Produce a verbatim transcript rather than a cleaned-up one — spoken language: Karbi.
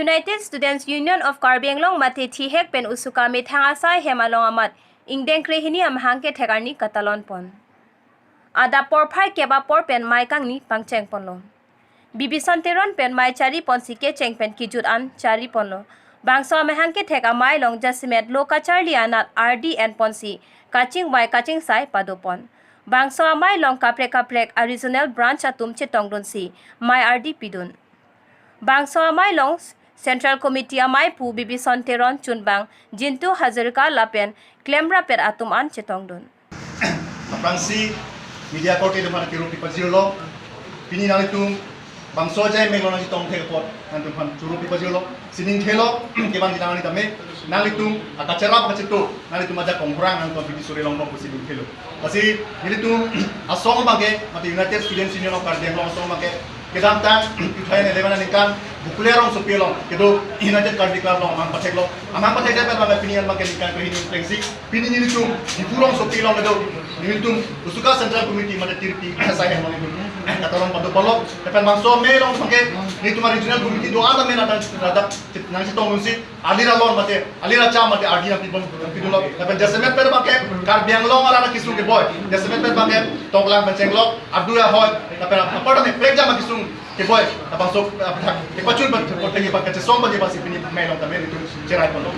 United Students Union of Karbi Anglong mate thihek pen usuka methang asai hem along amat ingdeng krehini amahang kethek arni katalon pon. Adap porphai kep apor pen mei kangni pangcheng ponlo. Bibison Teron pen mei chari ponsi kecheng pen kijut an chari ponlo. Bangso amahang kethek amei along jasemet lo kacharli anat ardi en ponsi kachingvai kachingsai pado pon. Bangso amei along kaprek kaprek a regional branch atum chetongdunsi mei ardi pidun. Bangso amei along Central Committee ameipu Bibison Teron, chunbang Jintu Hazarika lapen klemrapet atum an chetongdun. Aphrangsi media korte atum aphan kero pipajirlo. Pini nanglitum bangso ajai melo nangchetong thek apot nanglitum aphan choro pipajirlo. Sining thelo kevang jinang nangli tame nanglitum akacherap kacheto nanglitum ajak kongrang nanglitum pidi sore long pusi sining thelo. Lasi nelitum asong abangke mate United Students Union of Karbi Anglong asong abangke kedamtang two thousand eleven aningkan Bukule rongsopi along kedo United Karbi Club along amahang patheklo. Amahang pathekdet pen abangke pini an abangke ningkan krehini plengsi pini nelitum Diphu rongsopi along kedo nelitum usuka Central Committee mate tirpi asai hem nelitum katalon pado polo. Lapen bangso amei along abangke nelitum a regional committee do-an amen atan radak nangchetongdunsi alir alon mate alir acham mate ardi nangpibom nangpidunlo. Lapen jasemet pen abangke Karbi Anglong arat akesung keboi, jasemet pen abangke toklang pen chenglok adu ahoi, lapen apor tame prekjam akesung keboi, labangso apthak kepachun pen kote kepakachesong pen jepasi pini mei along tame nelitum cherai ponlo.